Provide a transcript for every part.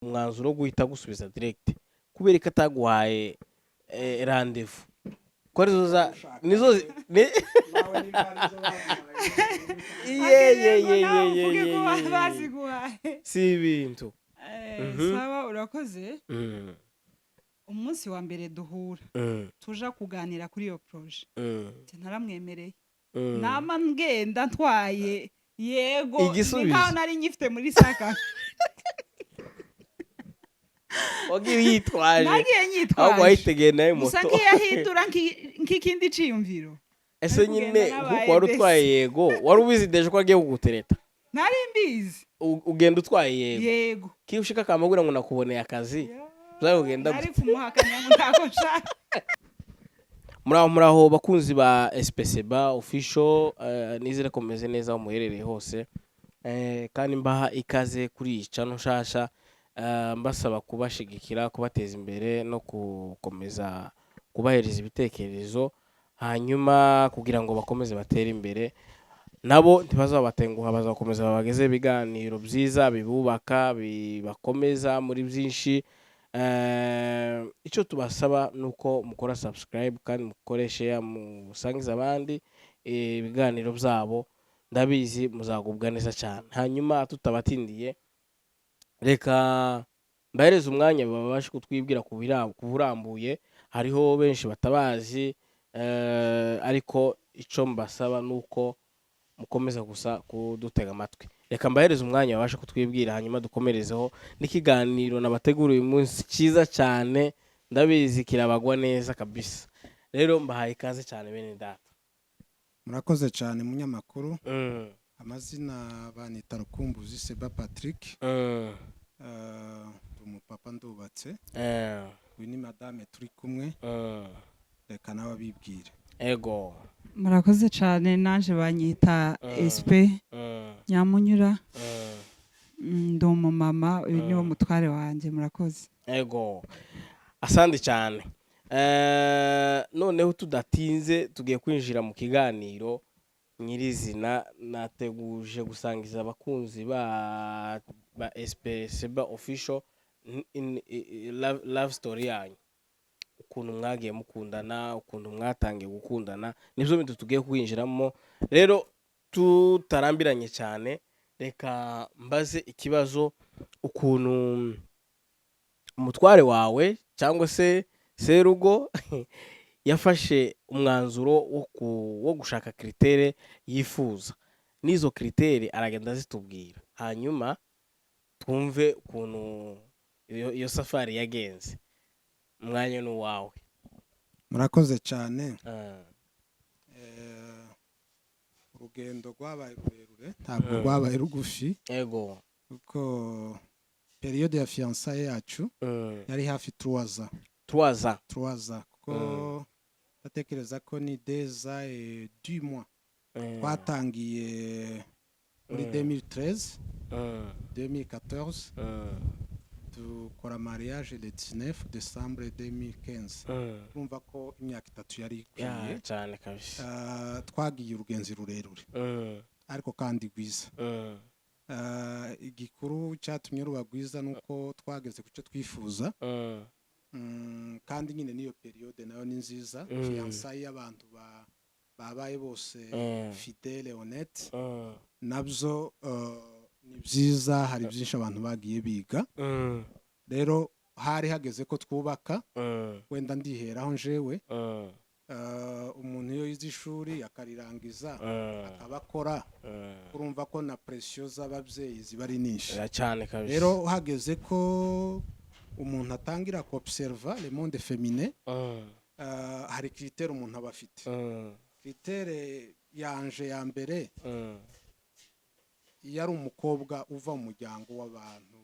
Umwanzuro wo guhita agusubiza direct, kubera ko ataguhaye rendez-vous, ko arizo za nizo Nawe niba arizo baguhaye. Ye ye ye ye. Nawe Ye. uvuge Ye. ko Ye, ye. baziguhaye. Si ibintu. Sawa, urakoze. Umunsi wa mbere duhura, tuja kuganira kuri iyo projet, naramwemereye. Nama ngenda ntwaye yego. Igisubizo. Ni nkaho nari ngifite muri saka. Wagiye yitwaje. Nagiye Ahubwo nyitwaje. wahitegeye nawe Gusa moto. nk'iyahindura nk'ikindi ciyumviro. Ese Nari nyine kugenda nabaye nkuko wari utwaye mbese. yego, wari ubizi déjà ko agiye kugutereta? Nari mbizi. Ugenda utwaye yego? Yego. Kiyo ushika akamubwira ngo nakuboneye akazi, byari kugenda Nari gute? kumuhakanya ngo ntabwo nshaka. Muraho, muraho bakunzi ba SPCBA Official, nizere ko mumeze neza aho muherereye hose, kandi mbaha ikaze kuri iyi channel nshasha, mbasaba kubashigikira, kubateza imbere no gukomeza kubahereza ibitekerezo, hanyuma kugira ngo bakomeze batere imbere. Nabo ntibazabatenguha, bazakomeza babageze ibiganiro byiza bibubaka, bibakomeza muri byinshi. Icyo tubasaba ni uko mukora subscribe kandi mukore share, musangize abandi ibiganiro byabo. Ndabizi muzagubwa neza cyane. Hanyuma tutabatindiye, reka mbahereze umwanya babashe kutwibwira ku burambuye. Hariho benshi batabazi, ariko icyo mbasaba ni uko mukomeza gusa kudutega amatwi. Reka mbahereze umwanya babashe kutwibwira, hanyuma dukomerezeho n'ikiganiro nabateguriye uyu munsi cyiza cyane. Ndabizi kirabagwa neza kabisa. Rero mbahaye ikaze cyane, bene data. Murakoze cyane, munyamakuru. Amazina banita Rukumbuzi Seba Patrick. Ndi umupapa, ndubatse. Uyu ni madame turi kumwe. Reka nawe abibwire. Ego. Murakoze cyane. Naje banyita Espe Nyamunyura. Ndi umumama, uyu niwo mutware wanjye. Murakoze. Ego, asante cyane. Noneho tudatinze, tugiye kwinjira mu kiganiro nyirizina nateguje gusangiza abakunzi ba SP Seba Official love story yanyu, ukuntu mwagiye mukundana, ukuntu mwatangiye gukundana. Nibyo bintu tugiye kwinjiramo. Rero tutarambiranye cyane, reka mbaze ikibazo: ukuntu umutware wawe cyangwa se serugo yafashe umwanzuro wo gushaka critères yifuza, n'izo critères aragenda azitubwira, hanyuma twumve ukuntu iyo safari yagenze. Umwanya ni uwawe. Murakoze cyane. Urugendo rwabaye rurerure, ntabwo rwabaye rugufi, kuko période ya fiançailles yacu yari hafi 3 ans. 3 ans. 3 ans, kuko ndatekereza ko ni 2 ans et 10 mois. Twatangiye muri 2013, 2014 dukora mariage le 19 décembre 2015. Urumva ko imyaka 3 yari ikwiye. Cyane kabisa. Twagiye urugenzi rurerure, ariko kandi rwiza. Igikuru cyatumye ruba rwiza ni uko twageze ku cyo twifuza. Kandi nyine n'iyo période nayo ni nziza, fiançailles y'abantu babaye bose fidèle, honnête, nabyo ni byiza. Hari byinshi abantu bagiye biga. Rero hari hageze ko twubaka. Wenda ndiheraho njewe. Umuntu iyo yize ishuri akarirangiza, akaba akora, urumva ko na pression z'ababyeyi ziba ari nyinshi. Ya, cyane kabisa. Rero hageze ko umuntu atangira ko-observa le monde féminin, hari critère umuntu aba afite. Critère yanje ya mbere, iyo ari umukobwa uva mu muryango w'abantu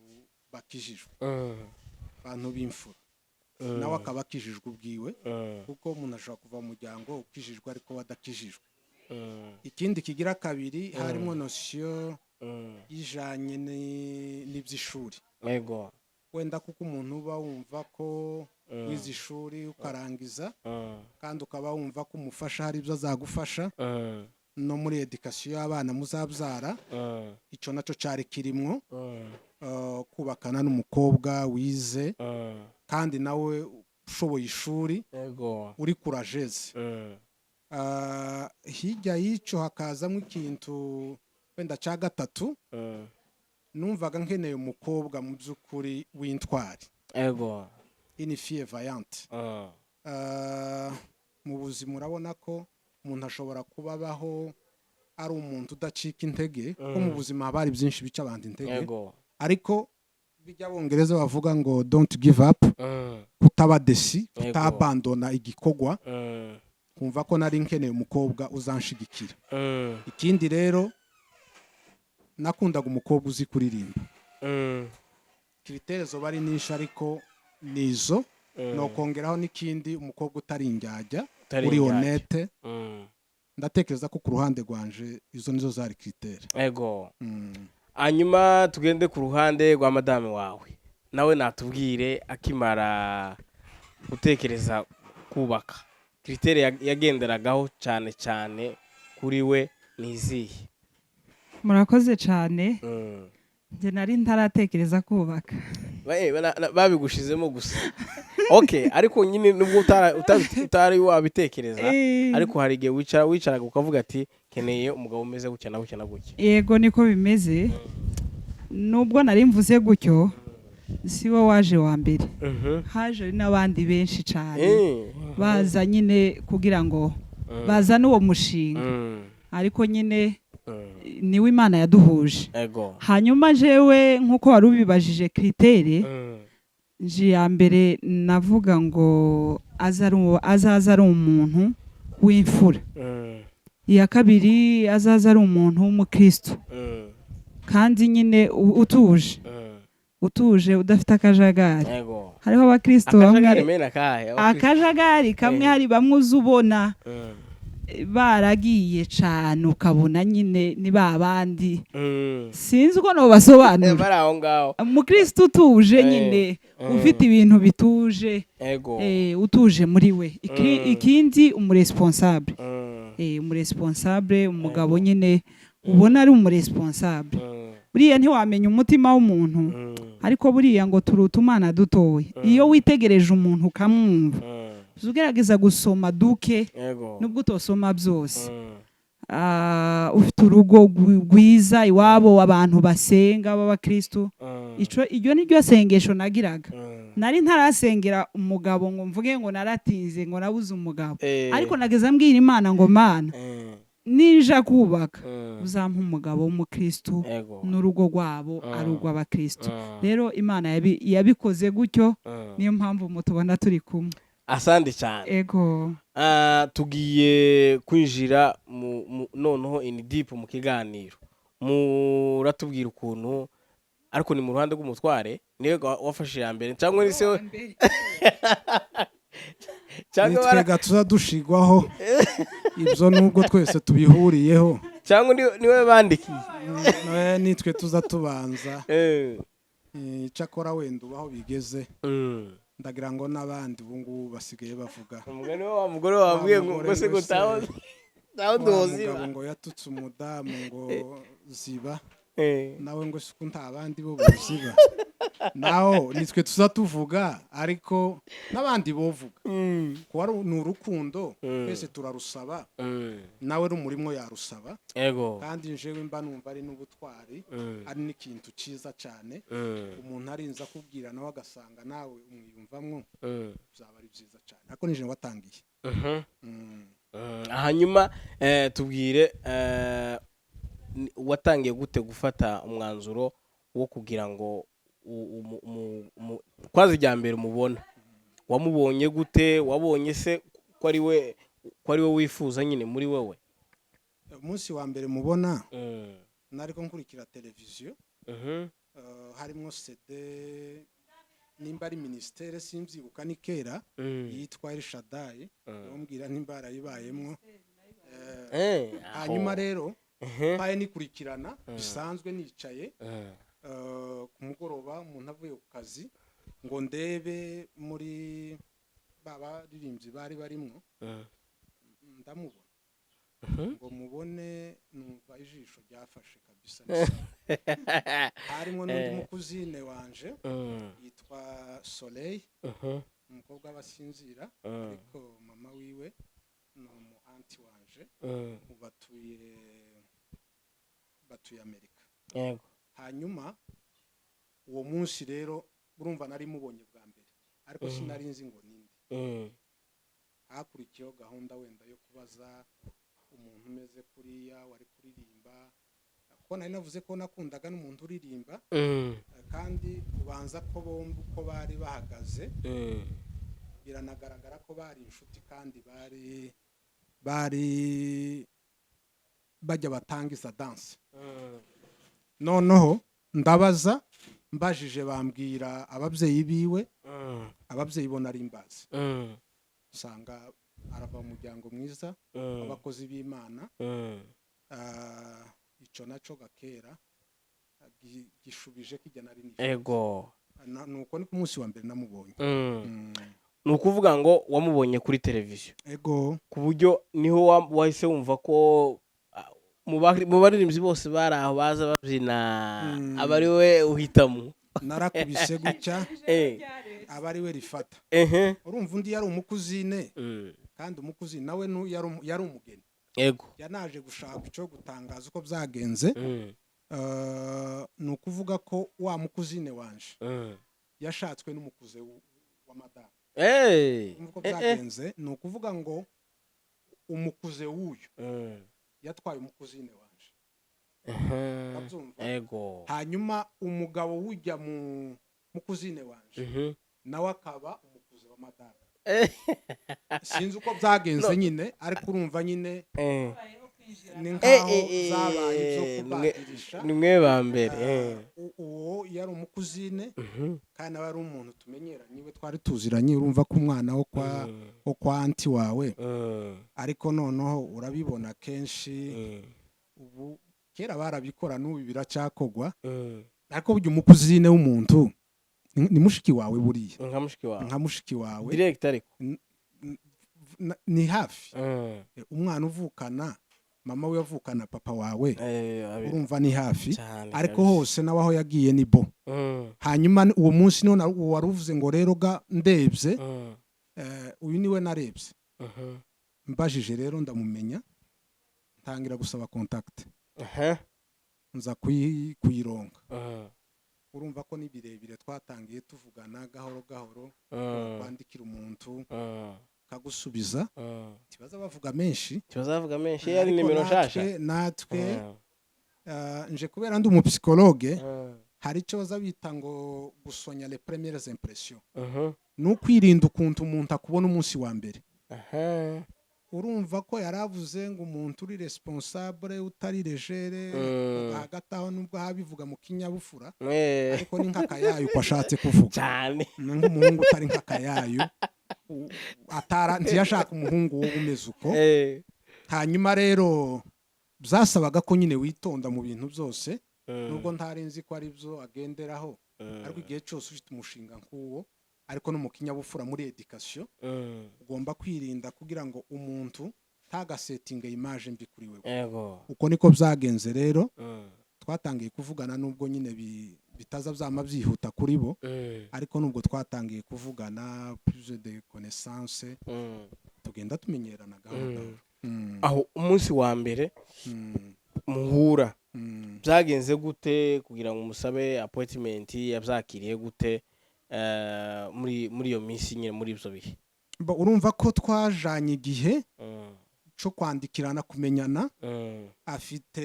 bakijijwe, abantu b'imfura, nawe akaba akijijwe ubwiwe, kuko umuntu ashobora kuva mu muryango ukijijwe ariko we adakijijwe. Ikindi kigira kabiri, harimo notion ijanye n'iby'ishuri. Wenda kuko umuntu uba wumva ko wize ishuri ukarangiza, kandi ukaba wumva ko umufasha hari ibyo azagufasha no muri éducation y'abana muzabyara, icyo nacyo cyari kirimwo. Kubakana n'umukobwa wize kandi nawe ushoboye ishuri, uri courageuse. Hirya y'icyo hakazamo ikintu wenda cya gatatu. Numvaga nkeneye umukobwa mu by'ukuri w'intwari, une fille vaillante. Mu buzima urabona ko umuntu ashobora kuba abaho ari umuntu udacika intege, ko mu buzima haba hari byinshi bica abantu intege, ariko bijya Abongereza bavuga ngo "Don't give up", kutaba déçu, kutabandona igikorwa. Kumva ko nari nkeneye umukobwa uzanshigikira. Ikindi rero, nakundaga umukobwa uzi kuririmba. Critères zoba ari nyinshi, ariko nizo. Nokongeraho n'ikindi, umukobwa utari indyarya, Utari uri indyarya. honnête. Ndatekereza ko ku ruhande rwanje izo nizo zari critères. Hanyuma tugende ku ruhande rwa madame wawe, nawe natubwire, akimara gutekereza kubaka, critères yagenderagaho cyane cyane kuri we ni izihe? Murakoze cyane. Njye nari ntaratekereza kubaka. Babigushizemo gusa, okay, ariko nyine nubwo utari wabitekereza, ariko hari igihe wicaraga ukavuga ati: "Keneye umugabo umeze gutya na gutya na gutya." Yego, niko bimeze. Nubwo nari mvuze gutyo, si we waje wa mbere. Haje n'abandi benshi cyane, baza nyine kugira ngo bazane uwo mushinga, ariko nyine niwe Imana yaduhuje. Hanyuma jewe, nk'uko wari ubibajije, critère nje ya mbere navuga ngo azaza ari umuntu w'imfura. Iya kabiri, azaza ari umuntu w'umukristo, kandi nyine utuje, utuje, udafite akajagari. Hariho abakristo bamwe Akajagari mena akahe? Akajagari kamwe, hari bamwe uza ubona baragiye cane, ukabona nyine ni ba bandi, sinzi uko nobasobanura. Bari aho ngaho. Umukristo utuje, nyine ufite ibintu bituje, utuje muri we. Ikindi, umuresponsable. Umuresponsable, umugabo nyine ubona ari umuresponsable. Buriya ntiwamenya umutima w'umuntu, ariko buriya ngo turuta umwana dutoya. Iyo witegereje umuntu ukamwumva, uza ugerageza gusoma duke, nubwo utosoma byose. Ufite urugo rwiza, iwabo abantu basenga b'abakristu. Ico iryo ni ryo sengesho nagiraga. Nari ntarasengera umugabo ngo mvuge ngo naratinze, ngo nabuze umugabo, ariko nageze mbwira Imana ngo: "Mana, ninja kubaka, uzampa umugabo w'umukristu, n'urugo rwabo ari urw'abakristu." Rero Imana yabikoze gutyo. Niyo mpamvu mutubona turi kumwe. Asante cyane. Ego. Tugiye kwinjira noneho in deep mu kiganiro. Muratubwira ukuntu, ariko ni mu ruhande rw'umutware, niwe wafashe iya mbere cyangwa ni se cyangwa Nitwega tuza dushigwaho ibyo, nubwo twese tubihuriyeho. Cyangwa niwe bandikiye? Nitwe tuza tubanza. Icyakora wenda uba aho bigeze, ndagira ngo n'abandi ubu ngubu basigaye bavuga. Umugani wa mugore wabwiye ngo Wa mugore ngo se ngo ngo se- taho wa duziba. mugabo ngo yatutse umudamu ngo ziba, nawe ngo siko nta bandi bo boziba. Naho nitwe tuza tuvuga, ariko n'abandi bovuga. Kuba ni urukundo, twese turarusaba. Nawe rumurimo yarusaba. Kandi njewe mba numva ari n'ubutwari, ari n'ikintu cyiza cyane. Umuntu arinze akubwira, nawe agasanga nawe umwiyumvamwo, byaba ari byiza cyane, ariko nije watangiye. Hanyuma tubwire, watangiye gute gufata umwanzuro wo kugira ngo kwaza ijya mbere umubona, wamubonye gute? Wabonye se ko ari we wifuza nyine muri wowe? Umunsi wa mbere mubona, nariko nkurikira televiziyo. Harimo CD, nimba ari ministère, simvyibuka, ni kera, yitwa El Shaddai. Bambwira nimba yarayibayemwo. Hanyuma Aho. rero mpaye nikurikirana bisanzwe, nicaye ku mugoroba, umuntu avuye ku kazi, ngo ndebe muri ba baririmbyi bari barimwo, ndamubona. Ngo mubone, numva ijisho ryafashe kabisa. Harimo n'undi mucousine wanje yitwa Soleil, umukobwa w'abasinzira, ariko mama wiwe ni umu auntie wanje. Ubu batuye Amerika. Hanyuma uwo munsi rero, urumva nari mubonye bwa mbere, ariko sinari nzi ngo ninde. Hakurikiyeho gahunda wenda yo kubaza umuntu umeze kuriya wari kuririmba, kuko nari navuze ko nakundaga n'umuntu uririmba. Kandi ubanza ko bombi uko bari bahagaze, biranagaragara ko bari inshuti, kandi bari bajya batangiza danse. Noneho ndabaza, mbajije bambwira ababyeyi biwe. Ababyeyi bo nari mbazi, usanga arava mu muryango mwiza w'abakozi b'Imana. Ico naco gakera gishubije kijya nari nifuza. Nuko ni ku munsi wa mbere namubonye. Ni ukuvuga ngo wamubonye kuri televiziyo? Ego. Ku buryo niho wahise wumva ko mu baririmbyi bose bari aho baza babyina, aba ari we uhitamo? Narakubise gutya, aba ari we rifata. Urumva undi yari umucousine, kandi umucousine nawe yari umugeni. Yanaje gushaka icyo gutangaza uko byagenze. Ni ukuvuga ko wa mucousine wanje yashatswe n'umukuze wa madamu. Urumva uko byagenze? Ni ukuvuga ngo umukuze w'uyu yatwaye umucousine wanje. Urabyumva? Ego. Hanyuma umugabo w'ujya mu mucousine wanje nawe akaba umukuze wa madamu. Sinzi uko byagenze nyine, ariko urumva nyine ni nkaho zabaye ibyo kubadirisha. Ni mwe ba mbere. Uwo yari umucousine, kandi nawe ari umuntu tumenyeranye, we twari tuziranye. Urumva ko umwana wo kwa auntie wawe, ariko noneho urabibona kenshi. Ubu kera barabikora, n'ubu biracyakogwa, ariko burya umucousine w'umuntu ni mushiki wawe buriya. Nka mushiki wawe. Nka mushiki wawe. Direct ariko. Ni hafi. Umwana uvukana mama we avukana papa wawe, urumva ni hafi. Cyane ariko kabisa. Hose nawe aho yagiye ni bo. Hanyuma uwo munsi niho wari uvuze ngo rero ga ndebye, uyu niwe narebye. Mbajije rero ndamumenya, ntangira gusaba contact, nza kuyironga. Urumva ko ni birebire, twatangiye tuvugana gahoro gahoro, kwandikira umuntu kagusubiza, ntibaza bavuga menshi. Tubazavuga menshi yari Ariko nimero nshasha. Natwe nje kubera ndi umupsychologue, hari icyo baza bita ngo gusonya les premières impressions, ni ukwirinda ukuntu umuntu akubona umunsi wa mbere. Urumva ko yaravuze ngo umuntu uri responsable, utari légère. Hagati aho, nubwo abivuga mu kinyabupfura, ariko ni nk'akayayu ko ashatse kuvuga. Cyane. Ni nk'umuhungu utari nk'akayayu, atara ntiyashaka umuhungu wo umeze uko. Hanyuma rero byasabaga ko nyine witonda mu bintu byose, nubwo ntari nzi ko ari byo agenderaho, ariko igihe cyose ufite umushinga nk'uwo, ariko no mu kinyabupfura, muri éducation, ugomba kwirinda kugira ngo umuntu ntagasetinge image mbi kuri wewe. Uko niko byagenze rero. Twatangiye kuvugana, nubwo nyine bitaza byama byihuta kuri bo, ariko nubwo twatangiye kuvugana, plus de connaissance, tugenda tumenyerana gahoro gahoro. Aho umunsi wa mbere muhura, byagenze gute kugira ngo umusabe appointment? Yabyakiriye gute muri iyo minsi nyine, muri ibyo bihe? Urumva ko twajanye igihe cyo kwandikirana, kumenyana. Afite,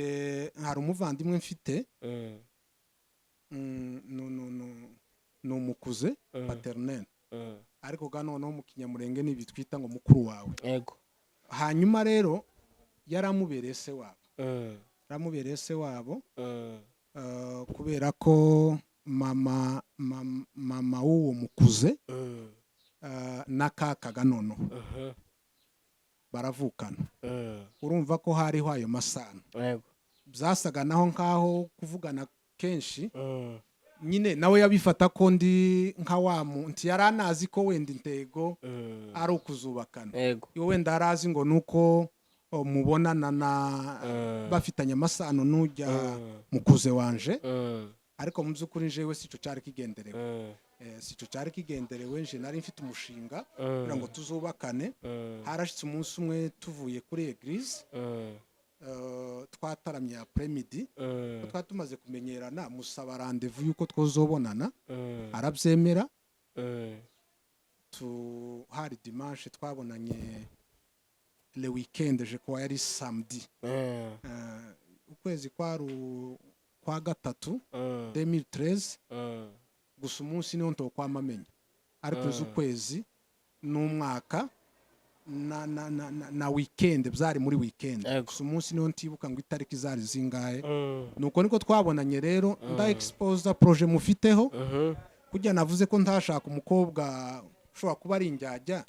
hari umuvandimwe mfite, ni umukuze paternel, ariko ga noneho mu Kinyamurenge nibi twita ngo mukuru wawe. Hanyuma rero yaramubereye se wabo, yaramubereye se wabo, kubera ko mama w'uwo mukuze na kakaga noneho baravukana. Urumva ko hariho ayo masano. Byasaga naho nkaho kuvugana kenshi, nyine nawe yabifata ko ndi nka wa muntu yari anazi ko wenda intego ari ukuzubakana. Iwe wenda yari azi ngo nuko mubonana na bafitanye amasano n'ujya mukuze wanje. Ariko mu by'ukuri jewe sico cyari kigenderewe. Sico cyari kigenderewe. Nje nari mfite umushinga kugira ngo tuzubakane. Harashitse umunsi umwe tuvuye kuri église, twataramye après-midi, twari tumaze kumenyerana, musaba rendez-vous yuko twozobonana, arabyemera. Hari dimanche, twabonanye le weekend, je crois yari samedi. Ukwezi kwari kwa gatatu 2013. Gusa umunsi niwo ntokwama amenya, ariko uzi ukwezi n'umwaka na weekend, byari muri weekend. Gusa umunsi niwo ntibuka ngo itariki zari zingahe. Nuko niko twabonanye rero, nda exposa projet mufiteho. Kujya navuze ko ntashaka umukobwa ushobora kuba ari indyarya.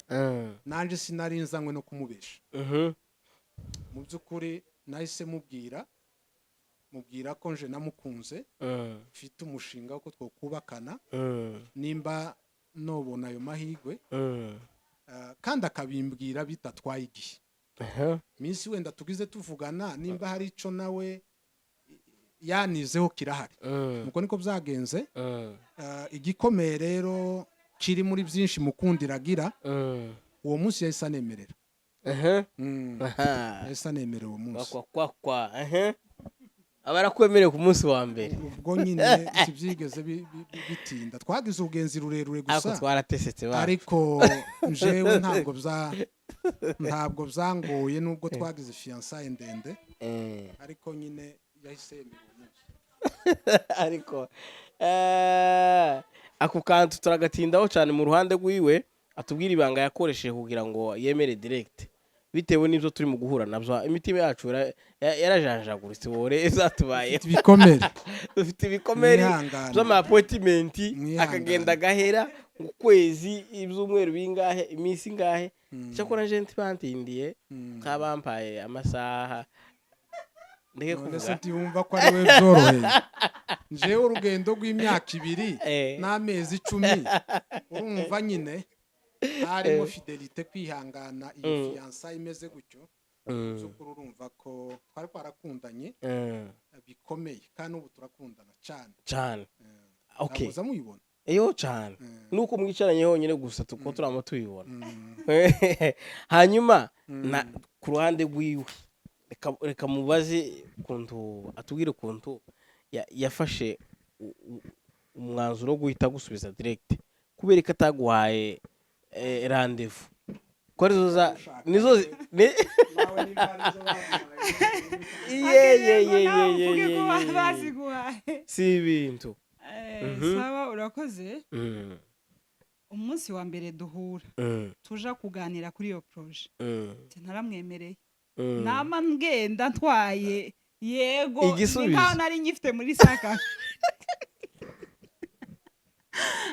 Nanje sinari nzanywe no kumubesha. Mu by'ukuri nahise mubwira ko nje namukunze, mfite umushinga wo twokubakana nimba nobona ayo mahirwe. Kandi akabimbwira bitatwaye igihe, minsi wenda tugize tuvugana, nimba hari ico nawe yanizeho kirahari. Nuko niko byagenze. Igikomeye rero kiri muri byinshi mukundiragira, uwo munsi yahise anemerera. Yahise anemerera uwo munsi. Kwa kwa kwa aha, aba arakwemereye ku munsi wa mbere. Ubwo nyine ntibyigeze bitinda, twagize urugenzi rurerure ariko gusa. Twaratesetse ba. Ariko njewe ntabwo byangoye, nubwo twagize fiançailles ndende, ariko nyine yahise yemera uwo munsi. Ariko ako kantu turagatindaho cyane mu ruhande rwiwe, atubwira ibanga yakoresheje kugira ngo yemere direct, bitewe n'ibyo turi mu guhura nabyo. Imitima yacu yarajanjaguritse, wore zatubayeho. Dufite ibikomere. Dufite ibikomere Mwihangane. by'ama appointment. Mwihangane. Akagenda agahera mu kwezi, ibyumweru bingahe, iminsi ingahe. Cyakora nje ntibantindiye, kabampaye amasaha ndeke None se kuvuga. Ntiwumva ko ari we byoroheye? Njewe urugendo rw'imyaka 2 n'amezi 10, urumva nyine harimo fidélité, kwihangana iyo fiançailles imeze gutyo. By'ukuri urumva ko twari twarakundanye bikomeye, kandi ubu turakundana cyane. Cyane, okay. Ntabwo muyibona. Iyo cyane nuko mwicaranye honyine gusa tuko turama tubibona. Hanyuma na ku ruhande rwiwe, reka mubaze ukuntu, atubwire ukuntu yafashe umwanzuro wo guhita gusubiza direct, kubera ko ataguhaye rendez-vous, ko arizo za nizo Nawe niba arizo baguhaye. Ye ye ye ye. Nawe Ye uvuge ye ko ye, ye. baziguhaye. Si ibintu. Sawa, urakoze. Umunsi wa mbere duhura, tuja kuganira kuri iyo projet, naramwemereye. Nama ngenda ntwaye yego. Igisubizo. Ni nkaho nari ngifite muri saka.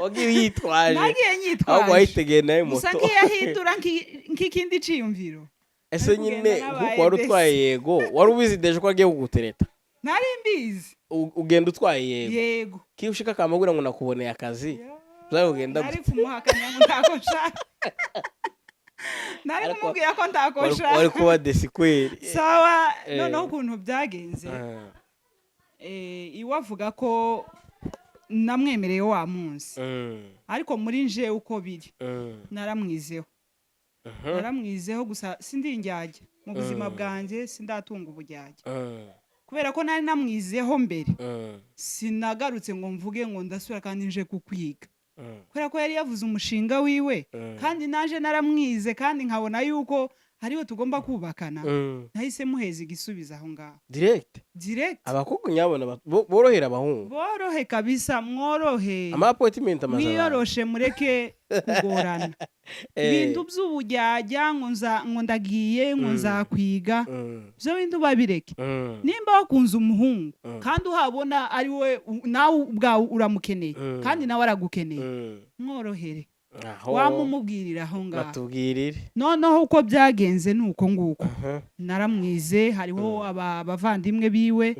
Wagiye yitwaje. Nagiye Ahubwo nyitwaje. wahitegeye nawe Gusa moto. nkiyahindura nk'ikindi ciyumviro. Ese Nari nyine kugenda nabaye nkuko wari utwaye desi. yego, wari ubizi déjà ko agiye kugutereta? Nari mbizi. Ugenda utwaye yego? Yego. Kiyo ushika akamubwira ngo nakuboneye akazi, byari kugenda Nari gute? kumuhakanira ngo ntako nshaka, nari Ariko kumubwira ko ntako wari nshaka. kuba desi kweri. Sawa. Noneho ukuntu byagenze, iwe avuga ko namwemereye wa munsi, ariko muri nje uko biri, naramwizeho. Naramwizeho gusa, sindi indyarya mu buzima bwanjye, sindatunga uburyarya. Kubera ko nari namwizeho mbere, sinagarutse ngo mvuge ngo ndasubira kandi nje kukwiga, kubera ko yari yavuze umushinga wiwe, kandi naje naramwize, kandi nkabona yuko hariwe tugomba kubakana. Nahise muheza igisubizo aho ngaho. Direct. Direct. Abakobwa nyabona borohera abahungu. Borohe kabisa, mworohe. Ama appointment amaze abantu. Mwiyoroshe, mureke kugorana. Ibintu by'ubujyajya ngo nza, ngo ndagiye, ngo nzakwiga, ibyo bintu babireke. Nimba wakunze umuhungu kandi uhabona ari we nawe ubwawe uramukeneye, kandi nawe aragukeneye, mworohere. Aho Wamumubwirira aho ngaho. Batubwirire. Noneho uko byagenze ni uko nguko. Naramwize, hariho abavandimwe biwe,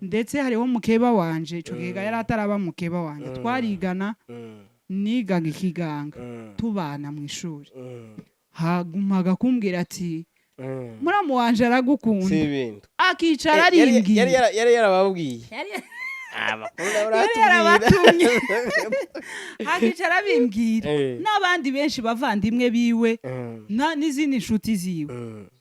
ndetse hariho mukeba wanje. Icyo gihe yari ataraba mukeba wanje, twarigana, nigaga ikiganga, tubana mu ishuri. Hagumaga kumbwira ati Muramu wanje aragukunda. Si ibintu. Akicara Yari arimbwira. yari yarababwiye. Amakuru nawe Yari uratubwira. yarabatumye, akicara abimbwira n'abandi benshi bavandimwe biwe n'izindi nshuti ziwe.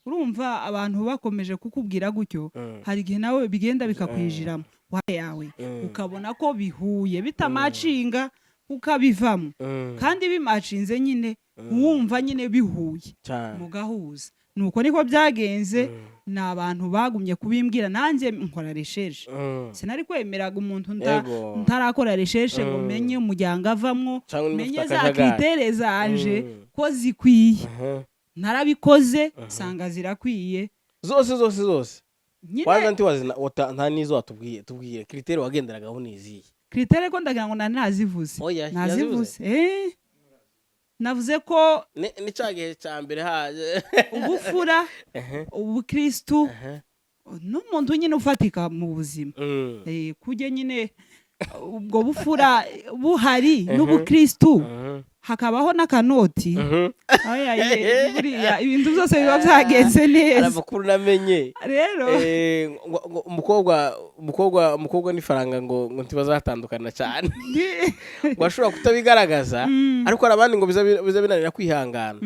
Urumva abantu bakomeje kukubwira gutyo, hari igihe nawe bigenda bikakwinjiramo yawe, ukabona ko bihuye, bitamacinga ukabivamo, kandi bimacinze nyine wumva nyine bihuye, mugahuza. Nuko niko byagenze. Ni abantu bagumye kubimbwira, nanjye nkora recherche. Sinari kwemeraga umuntu ntarakora recherche ngo menye umuryango avamwo, Cyangwa niba menye ufite za akajagari. critères zanje ko zikwiye. Narabikoze, nsanga zirakwiye. Zose zose zose? Nyine. Kwanza ntiwazina nta n'izo watubwiye. Tubwire critères wagenderagaho ni izihe? Critères ko ndagira ngo nari nazivuze. Oya. Nazivuze, navuze ko Ni cya gihe cya mbere haje. Ubufura, ubukristu, n'umuntu nyine ufatika mu buzima. Kujya nyine ubwo bufura buhari n'ubukristu, hakabaho n'akanoti. Oya, ye, buriya ibintu byose biba byagenze Hari neza. amakuru namenye. Rero Ngo umukobwa n'ifaranga ngo ntibazatandukana cyane, ngo ashobora kutabigaragaza, ariko hari abandi ngo biza binanira kwihangana,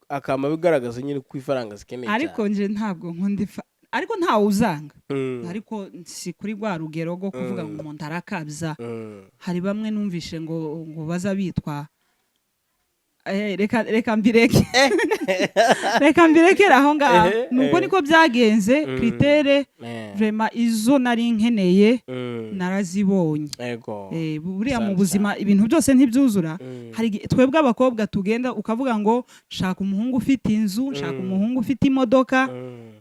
akama bigaragaza nyine ko ifaranga zikeneye. Ariko cyane. nje ntabwo nkunda ariko ntawe uzanga, ariko si kuri rwa rugero rwo kuvuga ngo umuntu arakabya. Hari bamwe numvishe ngo baza bitwa reka mbireke, reka mbirekere aho ngaho. Nuko niko byagenze. Critères vraiment izo nari nkeneye narazibonye. Buriya mu Asante. buzima ibintu byose ntibyuzura. Hari igihe twebwe abakobwa tugenda ukavuga ngo shaka umuhungu ufite inzu, shaka umuhungu ufite imodoka,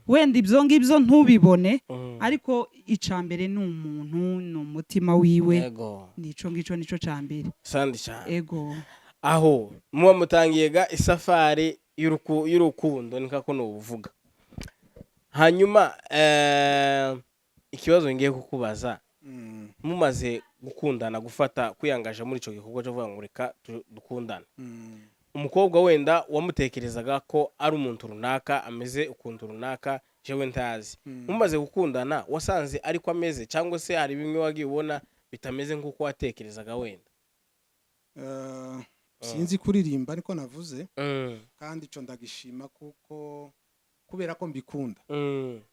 wenda ibyo ngibyo ntubibone, ariko icya mbere ni umuntu, ni umutima wiwe. Nico ngico nico cya mbere. Asante cyane. Ego. Aho muba mutangiye ga isafari y'urukundo, ni kako nubuvuga. Hanyuma ikibazo ngiye kukubaza, mumaze gukundana, gufata kwiyangaje muri icyo gikorwa cyo kuvuga ngo reka dukundane, umukobwa wenda wamutekerezaga ko ari umuntu runaka ameze ukuntu runaka jewe ntazi, mumaze gukundana wasanze ariko ameze, cyangwa se hari bimwe wagiye ubona bitameze nk'uko watekerezaga wenda? Sinzi kuririmba, ariko navuze, kandi icyo ndagishima kuko kubera ko mbikunda.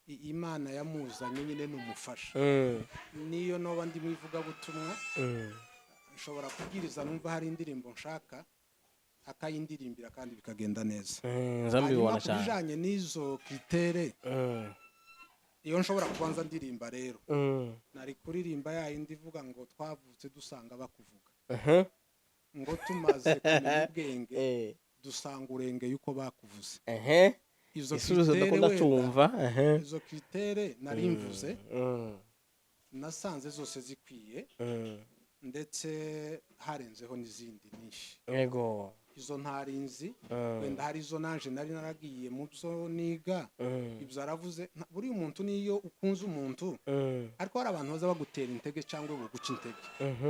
Imana yamuzanye nyine ni umufasha. Niyo noba ndi mu ivugabutumwa, nshobora kubwiriza numva hari indirimbo nshaka, akayindirimbira kandi bikagenda neza. Nza Hanyuma mbibona ku cyane. bijanye n'izo critères, iyo nshobora kubanza ndirimba rero, nari kuririmba ya yindi ivuga ngo twavutse dusanga bakuvuga, ngo tumaze kumenya ubwenge dusanga urengeye uko bakuvuze. Izo Igisubizo critères ndakunda wenda, cyumva. izo critères nari mvuze, nasanze zose zikwiye, ndetse harenzeho n'izindi nyinshi. Izo ntarinzi, wenda hari izo nanje nari naragiye mu byo niga. Ibyo aravuze, buriya umuntu niyo ukunze umuntu, ariko hari abantu baza bagutera intege cyangwa buguca intege,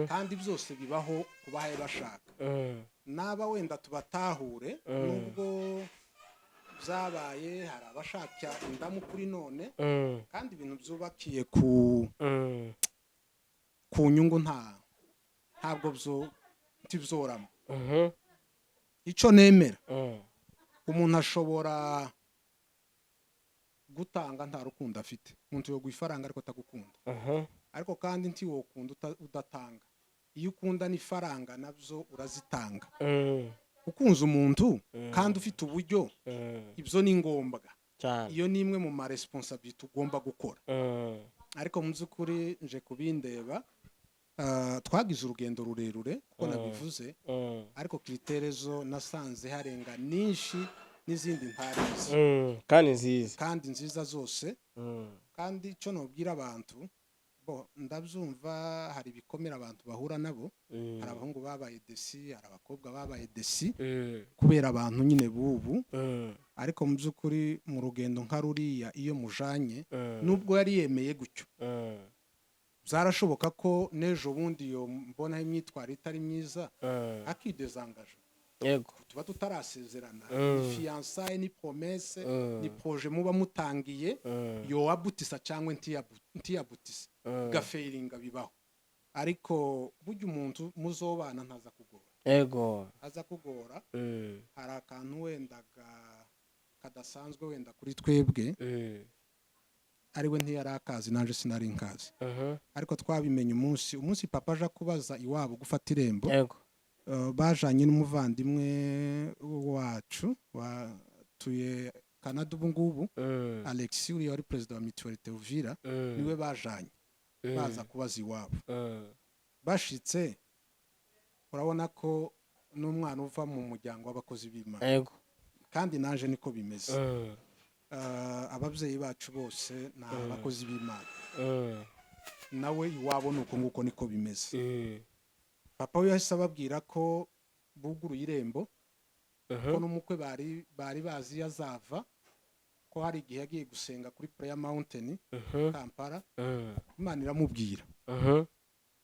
kandi byose bibaho kubahaye bashaka. Naba wenda tubatahure, nubwo byabaye hari abashaka indamu kuri none, kandi ibintu byubakiye ku nyungu ntabwo byo ntibyorama. Icyo nemera, umuntu ashobora gutanga nta rukundo afite. Umuntu yoguha ifaranga ariko atagukunda, ariko kandi ntiwokunda udatanga. Iyo ukunda n'ifaranga nabyo urazitanga. Ukunze umuntu kandi ufite uburyo, ibyo ni ngombwa. Iyo ni imwe mu ma responsabilités ugomba gukora. Ariko mu by'ukuri nje kubindeba, twagize urugendo rurerure kuko nabivuze, ariko critères zo nasanze harenga nyinshi n'izindi ntarizi. Kandi nziza. Kandi nziza zose. Kandi icyo nobwira abantu bo, ndabyumva hari ibikomere abantu bahura nabo. Hari abahungu babaye déçus, hari abakobwa babaye déçus kubera abantu nyine bubu. Ariko mu by'ukuri mu rugendo nka ruriya iyo mujanye, nubwo yari yemeye gutyo, byarashoboka ko n'ejo bundi iyo mbonaho imyitwarire itari myiza akidezangaje. Tuba tutarasezerana. Ni fiançailles, ni promesse, ni projet muba mutangiye, yoabutisa cyangwa ntiyabutise, gafailinga, bibaho. Ariko burya umuntu muzobana ntaza kugora, aza kugora. Hari akantu wenda kadasanzwe wenda kuri twebwe, ariwe ntiyari akazi, naje sinari nkazi, ariko twabimenye umunsi papa aja kubaza iwabo gufata irembo. Bajanye n'umuvandimwe wacu watuye Canada ubu ngubu, Alexis, uriya wari perezida wa Mutualité Uvira, niwe bajanye baza kubaza iwabo. Bashitse, urabona ko n'umwana uva mu muryango w'abakozi b'Imana, kandi naje niko bimeze. Ababyeyi bacu bose ni abakozi b'Imana. Nawe iwabo ni uko nguko niko bimeze. Papa we yahise ababwira ko buguruye irembo, ko n'umukwe bari bazi iyo azava, ko hari igihe yagiye gusenga kuri Prayer Mountain, Kampala. Imana iramubwira,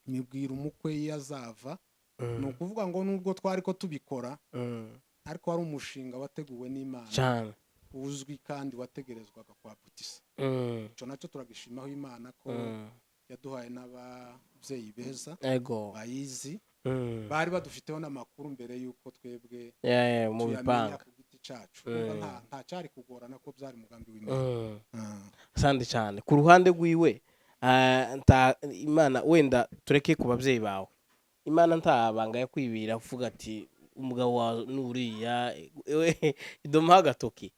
imubwira umukwe iyo azava. Ni ukuvuga ngo nubwo twari ko tubikora, ariko wari umushinga wateguwe n'Imana, uzwi kandi wategerezwaga kwa butisa. Icyo nacyo turagishimaho Imana ko yaduhaye n'ababyeyi beza, bayizi, bari badufiteho n'amakuru mbere y'uko twebwe mu tuyamenya bipanga ku giti cyacu. Urumva nta cyari kugorana ko byari umugambi w'Imana. Asante cyane. Ku ruhande rwiwe, Imana, wenda tureke ku babyeyi bawe, Imana nta banga yakwibira uvuga ati umugabo wawe nuriya we idomaho agatoki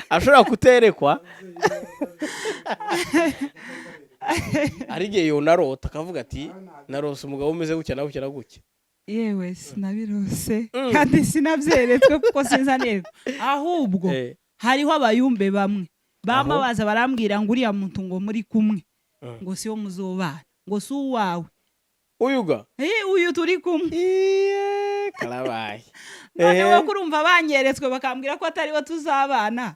ashobora kuterekwa? Hari igihe yonarota akavuga ati narose umugabo umeze gutya na gutya na gutya. Yewe, sinabirose kandi sinabyeretswe kuko sinzanerwa. Ahubwo hariho abayumbe bamwe bama Aho? baza barambwira ngo uriya muntu ngo muri kumwe, ngo siwo muzobana, ngo si uwawe. Uyuga? Eh, uyu turi kumwe. Iye, karabaye. None Ehe. we kurumva banyeretswe bakambwira ko atari we tuzabana,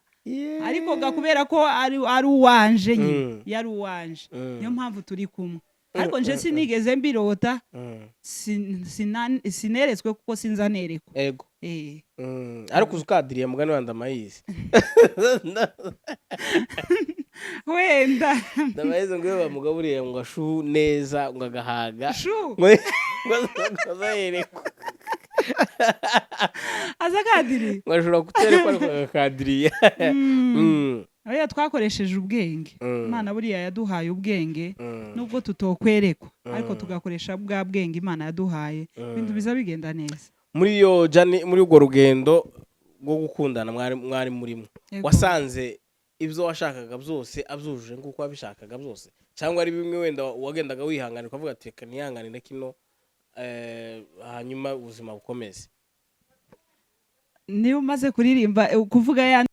ariko ga kubera ko ari uwanje nyine, yari uwanje, niyo mpamvu turi kumwe. Ariko nje sinigeze mbirota, sineretswe kuko sinzanerekwa. Eh. Ariko uzi ukadiriye mugani wa Ndamayizi. Wenda. Ndamayizi ngo iyo bamugaburiye ngo ashu neza ngo agahaga, shu, ngo azayerekwa. Aza kadiri. Ngo ashobora kuterekwa ariko agakadiriya. Oya, twakoresheje ubwenge. Imana buriya yaduhaye ubwenge, nubwo tutokwerekwa, ariko tugakoresha bwa bwenge Imana yaduhaye, ibintu biza bigenda neza. Muri iyo journey, muri urwo rugendo rwo gukundana mwari murimo, wasanze ibyo washakaga byose abyujuje nk'uko wabishakaga byose, cyangwa ari bimwe wenda wagendaga wihanganira ukavuga ati reka nihanganire kino, hanyuma ubuzima bukomeze? Niba umaze kuririmba, kuvuga ya